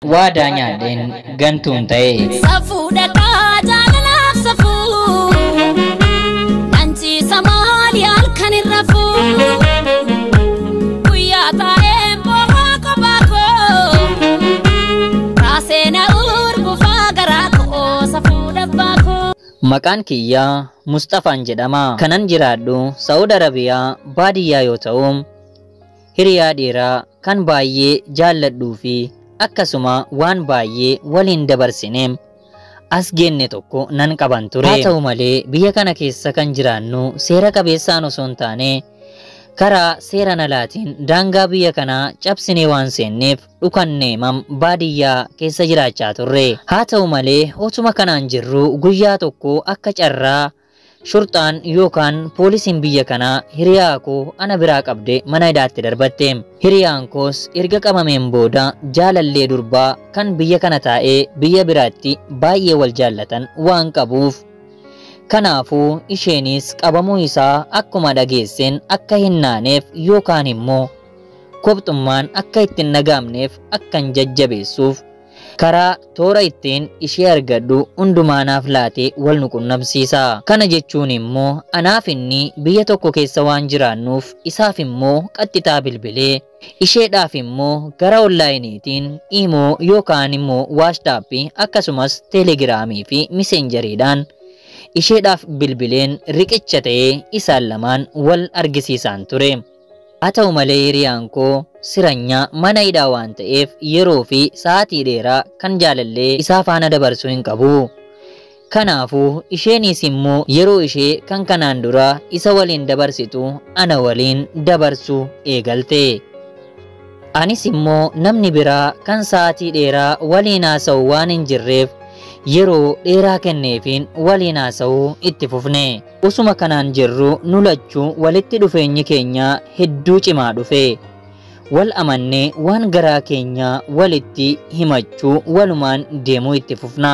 Waadaa nyaadheen gantuun ta'e. Safuu dhaqaa jaalalaaf safuu. Nanciisa maali halkan hin rafuu. Guyyaa taa'een boo'aa kophaa koo. Raasee na urgufaa garaa koo safuu dhabbaa koo. Maqaan kiyyaa Mustafaan jedhama. Kanan jiraadhu Saa'ud Arabiyaa baadiyyaa yoo ta'u, hiriyaa dhiiraa kan baay'ee jaalladhuu fi akkasuma waan baay'ee waliin dabarsine as geenne tokko nan qaban ture. Haa ta'u malee, biyya kana keessa kan jiraannu seera qabeessaan osoo hin taane karaa seeraan alaatiin daangaa biyya kanaa cabsinee waan seenneef dhukanneemam baadiyyaa keessa jiraachaa turre. Haa ta'u malee, otuma kanaan jirru guyyaa tokko akka carraa shurxaan yookaan poolisiin biyya kanaa hiriyaa koo ana biraa qabde mana hidhaatti darbatte. Hiriyaan koos erga qabameen booda jaalallee durbaa kan biyya kana taa'ee biyya biraatti baay'ee wal jaallatan waan qabuuf, kanaafuu isheenis qabamuu isaa akkuma dhageesseen akka hin naaneef yookaan immoo kophxummaan akka itti hin dhaga'amneef akkan jajjabeessuuf karaa toora ittiin ishee argadhu hundumaa naaf laatee wal nu qunnamsiisa. Kana jechuun immoo anaaf inni biyya tokko keessa waan jiraannuuf isaaf immoo qaxxitaa bilbilee, isheedhaaf immoo gara onlaayiniitiin iimoo yookaan immoo waashtaappii akkasumas teelegiraamii fi miseenjeriidhaan isheedhaaf bilbileen riqicha ta'ee isaan lamaan wal argisiisaan ture. Haa ta'u malee, hiriyaan koo siranyaa mana hidhaa waan ta'eef yeroo fi sa'aatii dheeraa kan jaalallee isaa faana dabarsuu hin qabu. Kanaafuu isheenis immoo yeroo ishee kan kanaan dura isa waliin dabarsitu ana waliin dabarsuu eegalte. Anis immoo namni biraa kan sa'aatii dheeraa waliin haasa'u waan hin jirreef yeroo dheeraa kenneefiin waliin haasa'uu itti fufne. Usuma kanaan jirru nu lachuu walitti dhufeenyi keenya hedduu cimaa dhufe. Wal amannee waan garaa keenyaa walitti himachuu walumaan deemuu itti fufna.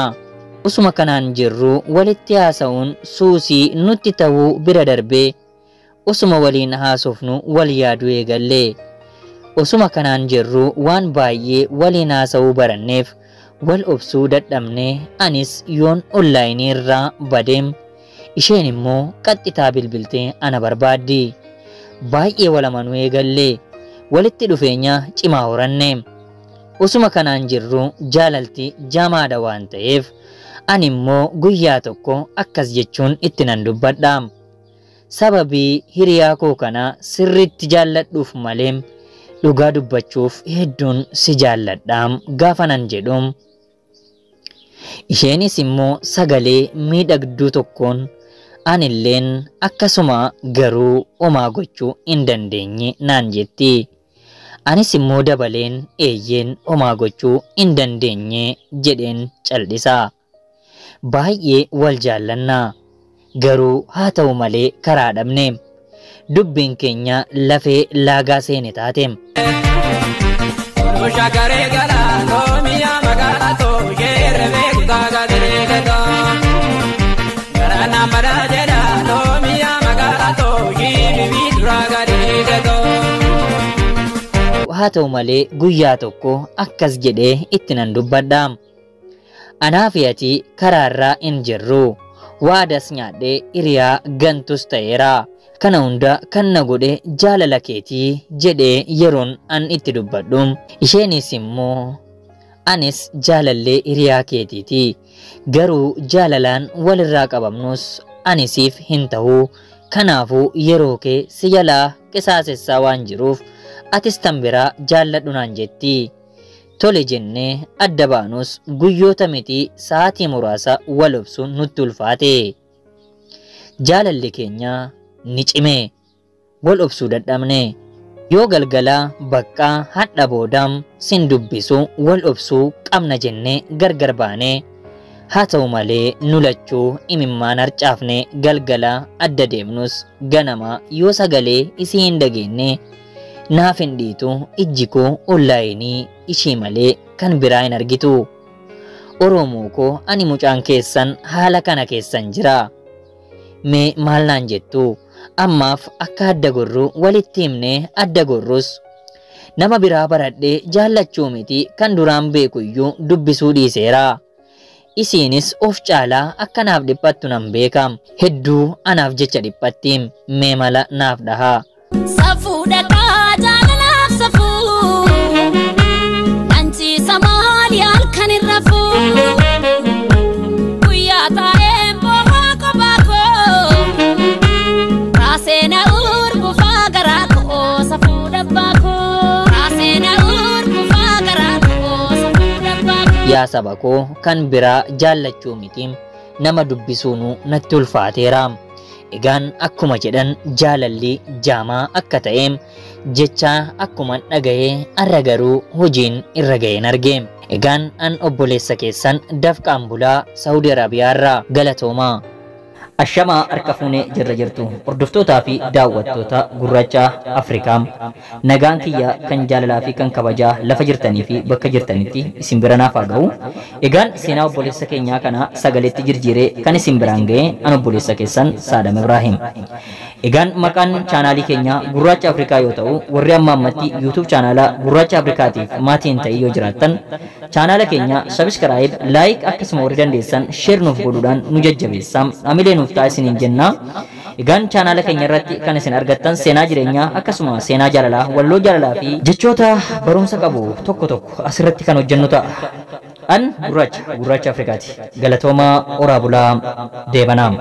Usuma kanaan jirru walitti haasa'uun suusii nutti ta'uu bira darbee usuma waliin haasofnu wal yaaduu eegalle. Usuma kanaan jirru waan baay'ee waliin haasa'uu baranneef wal obsuu dadhabne. Anis yoon onlaayinii irraa badeem isheen immoo qaxxitaa bilbiltee ana barbaaddi. Baay'ee wal amanuu eegalle, walitti dhufeenya cimaa horanne. Usuma kanaan jirru jaalalti jamaadha waan ta'eef ani immoo guyyaa tokko akkas jechuun itti nan dubbadha. Sababii hiriyaa koo kana sirriitti jaalladhuuf malee dhugaa dubbachuuf hedduun si jaalladhaam gaafa nan jedhuum, isheenis immoo sagalee miidhagduu tokkoon anilleen akkasuma garuu homaa gochuu hin dandeenye naan jetti. Anis immoo dabaleen eeyyeen homaa gochuu hin dandeenye jedheen cal'isa. Baay'ee wal jaallannaa. Garuu haa ta'u malee karaa dhabne. Dubbiin keenya lafee laagaa seene taate. Shakaree galaa loomiyaa magaalaa too sheerre beekutaa gadiree gatoo. Garaan madaa jedha loomiyaa magaalaa too shiibii duraa gadiree gatoo. Haa ta'u malee, guyyaa tokko akkas jedhee itti nan dubbadha. Anaa fi ati karaarraa hin jirru. Waadas nyaadhee hiriyaa gantus ta'eera. Kana hunda kan na godhe jaalala keetii jedhee yeroon an itti dubbadhu, isheenis immoo anis jaalallee hiriyaa keetiiti. Garuu jaalalaan walirraa qabamnus ani siif hin ta'u. Kanaafuu yeroo kee si jalaa qisaasessaa waan jiruuf atis tan biraa jaalladhu naan jetti. Tole jennee adda baanus guyyoota miti sa'aatii muraasa wal obsuun nutti ulfaate. Jaalalli keenya ni cime. Wal obsuu dadhabne. Yoo galgala baqqaa hadha boodam sin dubbisu wal obsuu qabna jennee gargar baane. Haa ta'u malee, nu lachuu imimmaan harcaafne galgala adda deemnus ganama yoo sagalee isii hin dhageenye naaf hin dhiitu, ijji koo onlaayinii ishii malee kan biraa hin argitu. Oromoo koo, ani mucaan keessan haala kana keessan jira. Mee maal naan jettu? Ammaaf akka adda gorru walitti himnee adda gorrus Nama biraa baradhee jaallachuu miti kan duraan beeku iyyuu dubbisuu dhiiseera. Isiinis of caalaa akka naaf dhiphattu nan beeka. Hedduu anaaf jecha dhiphatti. Mee mala naaf dhahaa. Safuu dhaqaa jaalalaaf safuu. Dhanciisa maali halkan hin rafuu. Guyyaa taa'een boo'aa kophaa koo. Raasee na urgufaa garaa koo safuu dhabbaa koo. Raasee na urgufaa garaa koo safuu dhabbaa koo. Yaa saba koo, kan biraa jaallachuu miti nama dubbisuunuu natti ulfaateera. Egaan akkuma jedhan jaalalli jaamaa akka ta'e jecha akkuma dhaga'ee arra garuu hojiin irra ga'een arge. Egaan an obboleessa keessan dafqaan bulaa Saawudi Arabiyaarraa, galatoomaa. Ashamaa, harka fuunee jirra jirtu hordoftootaa fi daawwattoota Gurraacha Afrikaa. Nagaan kiyya kan jaalalaa fi kan kabajaa lafa jirtanii fi bakka jirtanitti isin bira naaf haa ga'u. Egaan seenaa obboleessa keenyaa kana sagaleetti jirjiiree kan isin biraan ga'e an obboleessa keessan Saadam Ibraahim. Egaan maqaan chaanaalii keenyaa Gurraacha Afrikaa yoo ta'u, warri amma ammatti YouTube chaanaala Gurraacha Afrikaatiif maatii hin ta'in yoo jiraattan, chaanaala keenya subscribe, like akkasuma warri dandeessan share nuuf godhuudhaan nu jajjabeessaa, amilee nuuf ta'a isiniin jenna. Egaan chaanaala keenya irratti kan isin argattan seenaa jireenyaa akkasuma seenaa jaalalaa, walloo jaalalaa fi jechoota barumsa qabu tokko tokko asirratti kan hojjennu ta'a. An Gurraacha Afrikaati. Galatoomaa, oraa bulaa, deebanaa.